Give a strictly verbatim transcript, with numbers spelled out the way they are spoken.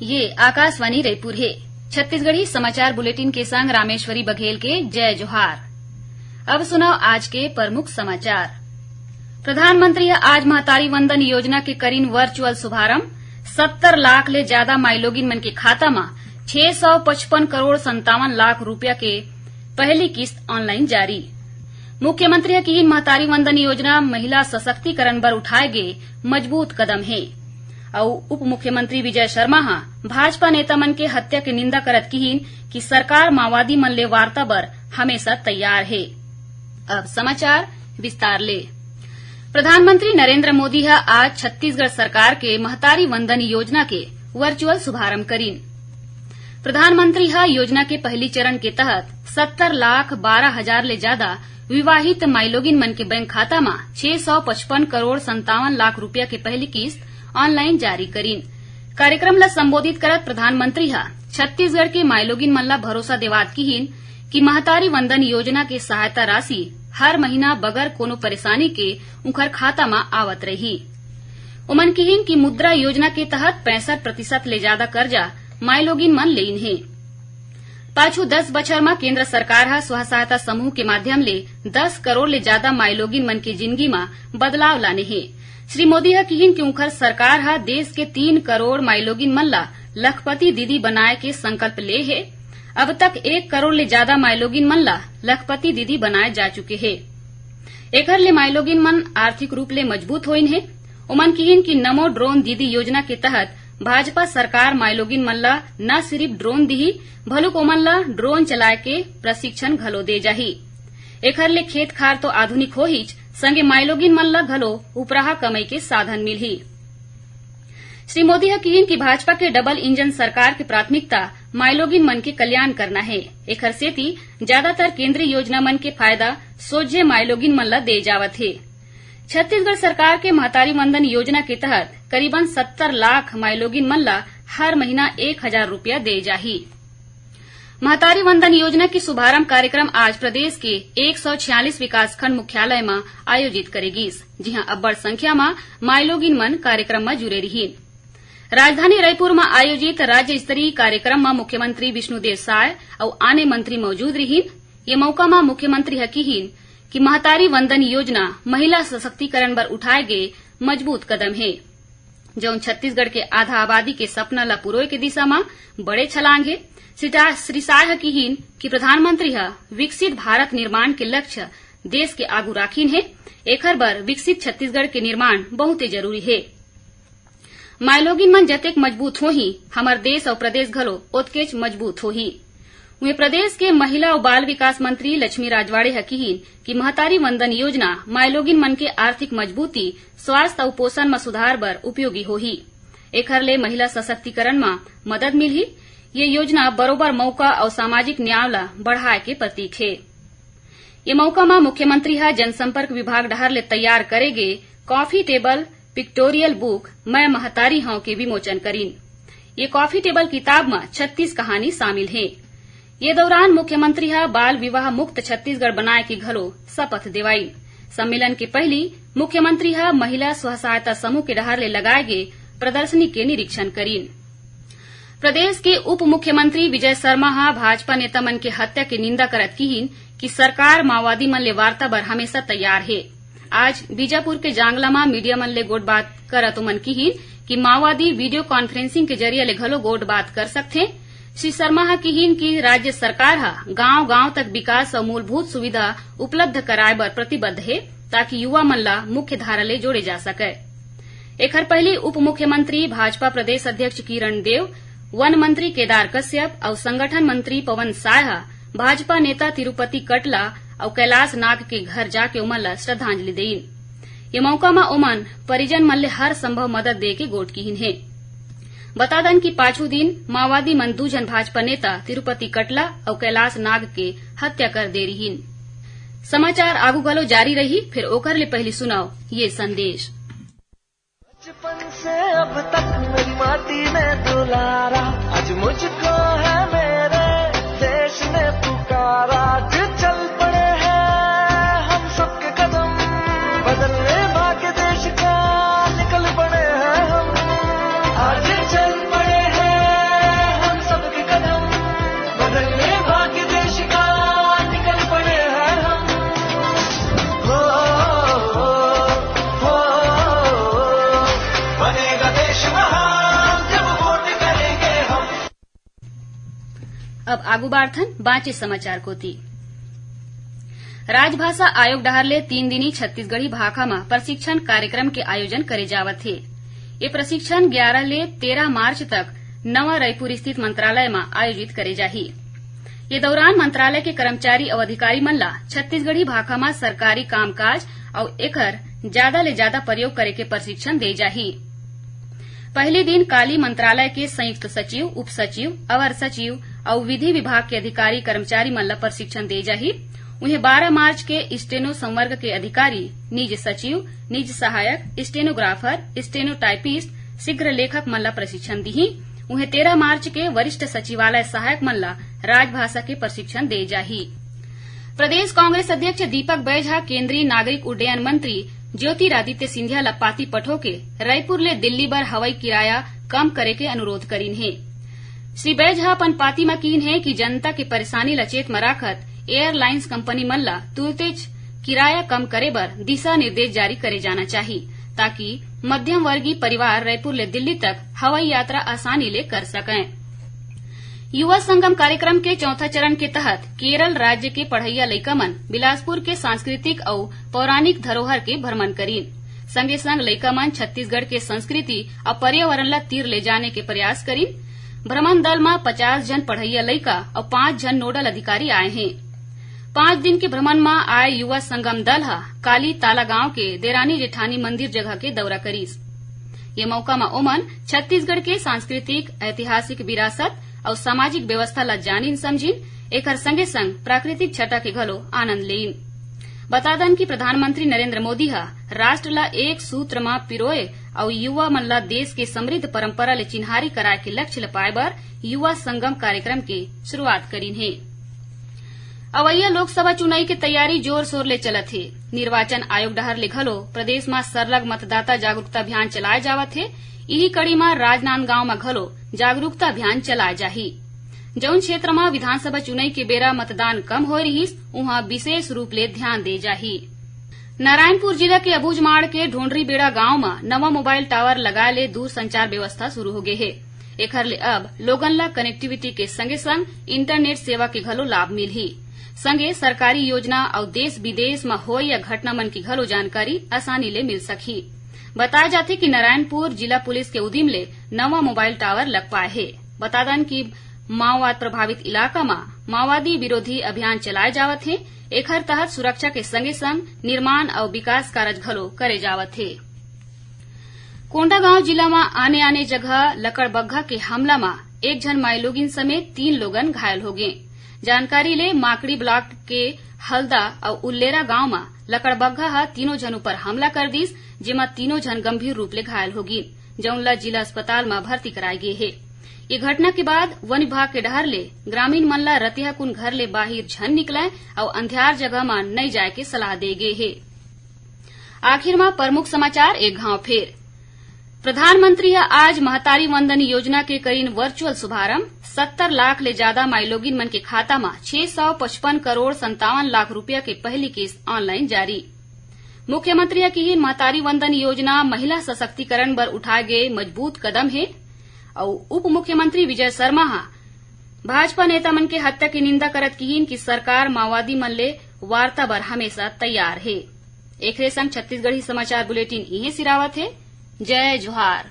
ये आकाशवाणी रायपुर हे। छत्तीसगढ़ी समाचार बुलेटिन के संग रामेश्वरी बघेल के जय जोहार। अब सुनव आज के प्रमुख समाचार। प्रधानमंत्री ह आज महतारी वंदन योजना के करिन वर्चुअल शुभारंभ। सत्तर लाख ले जादा माईलोगिन मन के खाता म छह सौ पचपन करोड़ संतावन लाख रुपया के पहली किस्त ऑनलाइन जारी। मुख्यमंत्री ह किहिन, महतारी वंदन योजना महिला सशक्तिकरण बर उठाए गे मजबूत कदम हे। अउ उप मुख्यमंत्री विजय शर्मा ह भाजपा नेता मन के हत्या के निंदा करत किहिन कि सरकार माओवादी मन ले वार्ता बर हमेशा तैयार हे। अब समाचार विस्तार ले। प्रधानमंत्री नरेंद्र मोदी ह आज छत्तीसगढ़ सरकार के महतारी वंदन योजना के वर्चुअल शुभारंभ करिन। प्रधानमंत्री ह योजना के पहली चरण के तहत सत्तर लाख बारह हजार ले जादा विवाहित माईलोगिन मन के बैंक खाता म छह सौ पचपन करोड़ संतावन लाख रुपया के पहली किस्त ऑनलाइन जारी करिन। कार्यक्रम ल संबोधित करत प्रधानमंत्री ह छत्तीसगढ़ के माईलोगिन मन ल भरोसा देवात किहिन कि महतारी वंदन योजना के सहायता राशि हर महीना बगर कोनो परेशानी के उंखर खाता म आवत रही। ओमन किहिन कि मुद्रा योजना के तहत पैंसठ प्रतिशत ले जादा कर्जा माईलोगिन मन लेइन हे। पाछू दस बछर म केंद्र सरकार ह स्व सहायता समूह के माध्यम ले दस करोड़ ले जादा माईलोगिन मन के जिनगी म बदलाव लाने हे। श्री मोदी ह किहिन कि उंखर सरकार ह देश के तीन करोड़ माईलोगिन मन ल लखपति दीदी बनाए के संकल्प ले हे। अब तक एक करोड़ ले जादा माईलोगिन मन ल लखपति दीदी बनाए जा चुके हे। एखर ले माईलोगिन मन आर्थिक रूप ले मजबूत होइन हे। ओमन किहिन कि नमो ड्रोन दीदी योजना के तहत भाजपा सरकार माईलोगिन मन ल न सिरिफ ड्रोन दिही, भलुक ओमन ल ड्रोन चलाए के प्रशिक्षण घलो दे जाही। एखर ले खेत खार तो आधुनिक होहीच, संगे माईलोगिन मन ल घलो उपराहा कमई के साधन मिलही। श्री मोदी ह किहिन कि भाजपा के डबल इंजन सरकार के प्राथमिकता माईलोगिन मन के कल्याण करना हे। एखर सेती जादातर केंद्रीय योजना मन के फायदा सोझे माईलोगिन मन ल दे जावत हे। छत्तीसगढ़ सरकार के महतारी वंदन योजना के तहत करीबन सत्तर लाख माईलोगिन मन ल हर महीना एक हजार रुपया दे जाही। महतारी वंदन योजना के शुभारंभ कार्यक्रम आज प्रदेश के एक सौ छियालीस विकासखंड मुख्यालय म आयोजित करे गिस, जिहां अब्बड़ संख्या म माईलोगिन मन कार्यक्रम म जुरे रिहिन। राजधानी रायपुर म आयोजित राज्य स्तरीय कार्यक्रम म मुख्यमंत्री विष्णुदेव साय अउ आने मंत्री मौजूद रिहिन। ये मौका म मुख्यमंत्री ह किहिन कि महतारी वंदन योजना महिला सशक्तिकरण बर उठाए गे मजबूत कदम हे, जउन छत्तीसगढ़ के आधा आबादी के सपना ल पुरोए के दिशा म बड़े छलांग हे। श्री टा-, श्री साय ह किहिन कि प्रधानमंत्री ह विकसित भारत निर्माण के लक्ष्य देश के आगू राखिन हे। एखर बर विकसित छत्तीसगढ़ के निर्माण बहुते जरूरी हे। माईलोगिन मन जतेक मजबूत होही, हमर देश अउ प्रदेश घलो ओतकेच मजबूत होही। उहें, प्रदेश के महिला अउ बाल विकास मंत्री लक्ष्मी राजवाड़े ह किहिन कि महतारी वंदन योजना माईलोगिन मन के आर्थिक मजबूती, स्वास्थ्य अउ पोषण म सुधार बर उपयोगी होही। एखर ले महिला सशक्तिकरण म मदद मिलही। ये योजना बरोबर मौका अउ सामाजिक न्याय ल बढ़ाए के प्रतीक हे। ये मौका म मुख्यमंत्री ह जनसंपर्क विभाग डहार ले तैयार करे गे कॉफी टेबल पिक्टोरियल बुक मैं महतारी हंव के विमोचन करिन। ये कॉफी टेबल किताब म छत्तीस कहानी शामिल हे। ये दौरान मुख्यमंत्री ह बाल विवाह मुक्त छत्तीसगढ़ बनाए के घलो शपथ देवाइन। सम्मेलन के पहिली मुख्यमंत्री ह महिला स्व सहायता समूह के डहार ले लगाए गे प्रदर्शनी के निरीक्षण करिन। प्रदेश के उप मुख्यमंत्री विजय शर्मा ह भाजपा नेता मन के हत्या के निंदा करत किहिन कि सरकार माओवादी मन ले वार्ता बर हमेशा तैयार हे। आज बीजापुर के जांगला म मीडिया मन ले गोठबात करत ओमन किहिन कि माओवादी वीडियो कॉन्फ्रेंसिंग के जरिए ले घलो गोठबात कर सकथे। श्री शर्मा ह किहिन कि राज्य सरकार ह गांव-गांव तक विकास अउ मूलभूत सुविधा उपलब्ध कराए बर प्रतिबद्ध हे, ताकि युवा मन ला मुख्य धारा ले जोड़े जा सकय। एखर पहिली उप मुख्यमंत्री, भाजपा प्रदेश अध्यक्ष किरण देव, वन मंत्री केदार कश्यप अउ संगठन मंत्री पवन साय ह भाजपा नेता तिरुपति कटला अउ कैलाश नाग के घर जाके ओमन ला श्रद्धांजलि देइन। ये मौका म ओमन परिजन मन ले हर संभव मदद दे के गोठ किहिन हे। बता दन कि पाछू दिन माओवादी मन दू झन भाजपा नेता तिरुपति कटला अउ कैलाश नाग के हत्या कर दे रिहिन। समाचार आगू घलो जारी रही, फेर ओकर ले पहिली सुनव ये संदेश। बचपन से अब तक मेरी माटी ने दुलारा, आज मुझको है मेरे देश ने पुकारा। आज चल पड़े हैं हम सबके कदम, बदलने माँ के देश का निकल पड़े हैं हम। आज चल पड़े हैं अब आगू बाढ़थन बांचे समाचार कोति। राजभाषा आयोग डहार ले तीन दिनी छत्तीसगढ़ी भाखा म प्रशिक्षण कार्यक्रम के आयोजन करे जावत हे। ये प्रशिक्षण ग्यारह ले तेरह मार्च तक नवा रायपुर स्थित मंत्रालय म आयोजित करे जाही। ये दौरान मंत्रालय के कर्मचारी अउ अधिकारी मन ला छत्तीसगढ़ी भाखा म सरकारी कामकाज अउ एखर जादा ले जादा प्रयोग करे के प्रशिक्षण दे जाही। पहली दिन काली मंत्रालय के संयुक्त सचिव, उप सचिव, अवर सचिव अउ विधि विभाग के अधिकारी कर्मचारी मन ला प्रशिक्षण दे जाही। उहें, बारह मार्च के स्टेनो संवर्ग के अधिकारी, निज सचिव, निज सहायक, स्टेनोग्राफर, स्टेनोटाइपिस्ट, शीघ्र लेखक मन ला प्रशिक्षण दिही। उहें, तेरह मार्च के वरिष्ठ सचिवालय सहायक मन ला राजभाषा के प्रशिक्षण दे जाही। प्रदेश कांग्रेस अध्यक्ष दीपक बैज ह केंद्रीय नागरिक उड्डयन मंत्री ज्योतिरादित्य सिंधिया ल पाती पठो के रायपुर ले दिल्ली बर हवाई किराया कम करे के अनुरोध करीन हे। श्री बैज ह अपन पाती म कीन हे कि जनता के परेशानी ल चेत म राखत एयरलाइंस कंपनी मन ल तुरतेच किराया कम करे बर दिशा निर्देश जारी करे जाना चाही, ताकि मध्यम वर्गीय परिवार रायपुर ले दिल्ली तक हवाई यात्रा आसानी ले कर सकंय। युवा संगम कार्यक्रम के चौथा चरण के तहत केरल राज्य के पढ़इया लइका मन बिलासपुर के सांस्कृतिक अउ पौराणिक धरोहर के भ्रमण करीन। संगे संग लइका मन छत्तीसगढ़ के संस्कृति अउ पर्यावरण ला तीर ले जाने के प्रयास करीन। भ्रमण दल म पचास झन पढ़इया लइका अउ पांच झन नोडल अधिकारी आए हें। पांच दिन के भ्रमण म आए युवा संगम दल ह काली ताला गांव के देरानी जेठानी मंदिर जगह के दौरा करीस। ये मौका म ओमन छत्तीसगढ़ के सांस्कृतिक, ऐतिहासिक विरासत अउ सामाजिक व्यवस्था ल जानिन समझिन, एखर संगे संग प्राकृतिक छटा के घलो आनंद लेइन। बता दन कि प्रधानमंत्री नरेंद्र मोदी ह राष्ट्र ल एक सूत्र म पिरोए अउ युवा मन ल देश के समृद्ध परंपरा ले चिन्हारी कराए के लक्ष्य ल पाए बर युवा संगम कार्यक्रम के शुरुआत करीन हे। अवइया लोकसभा चुनाई के तैयारी जोर शोर ले चलत हे। निर्वाचन आयोग डहार ले घलो प्रदेश म सरलग मतदाता जागरूकता अभियान चलाए जावत हे। इही कड़ी म राजनांदगांव म घलो जागरूकता अभियान चलाए जाही। जउन क्षेत्र म विधानसभा चुनाई के बेरा मतदान कम होए रिहिस, उहां विशेष रूप ले ध्यान दे जाही। नारायणपुर जिला के अबूझमाड़ के ढोंडरीबेड़ा गांव म नवा मोबाइल टावर लगाए ले दूरसंचार व्यवस्था शुरू हो गे हे। एखर ले अब लोगन ला कनेक्टिविटी के संगे-संग इंटरनेट सेवा के घलो लाभ मिलही। संगे सरकारी योजना अउ देश विदेश म होए या घटना मन के घलो जानकारी आसानी ले मिल सकही। बताए जाथे कि नारायणपुर जिला पुलिस के उदिम ले नवा मोबाइल टावर लग पाए हे। बता दन कि माओवाद प्रभावित इलाका म माओवादी विरोधी अभियान चलाए जावत हे। एखर तहत सुरक्षा के संगे-संग निर्माण अउ विकास कारज घलो करे जावत हे। कोंडागांव जिला म आने-आने जगह लकड़बग्घा के हमला म एक झन माईलोगिन समेत तीन लोगन घायल होगे। जानकारी ले माकड़ी ब्लॉक के हल्दा अउ उल्लेरा गांव म लकड़बग्घा ह तीनों झन ऊपर हमला कर दिस, जेमा तीनों झन गंभीर रूप ले घायल होगिन, जउन ल जिला अस्पताल म भर्ती कराए गे हे। ये घटना के बाद वन विभाग के डहर ले ग्रामीण मन ल रतिहा कुन घर ले बाहिर झन निकलय अउ अंधियार जगह म नइ जाए के सलाह दे गे हे। आखिर म प्रमुख समाचार एक घांव फेर। प्रधानमंत्री ह आज महतारी वंदन योजना के करीन वर्चुअल शुभारंभ। सत्तर लाख ले जादा माईलोगिन मन के खाता म छह सौ पचपन करोड़ संतावन लाख रुपया के पहली किस्त ऑनलाइन जारी। मुख्यमंत्री ह किहिन, महतारी वंदन योजना महिला सशक्तिकरण बर उठाए गे मजबूत कदम हे। अउ उप मुख्यमंत्री विजय शर्मा ह भाजपा नेता मन के हत्या के निंदा करत किहिन कि सरकार माओवादी मन ले वार्ता बर हमेशा तैयार हे। एखरे संग छत्तीसगढ़ी समाचार बुलेटिन इहें सिरावत हे। जय जोहार।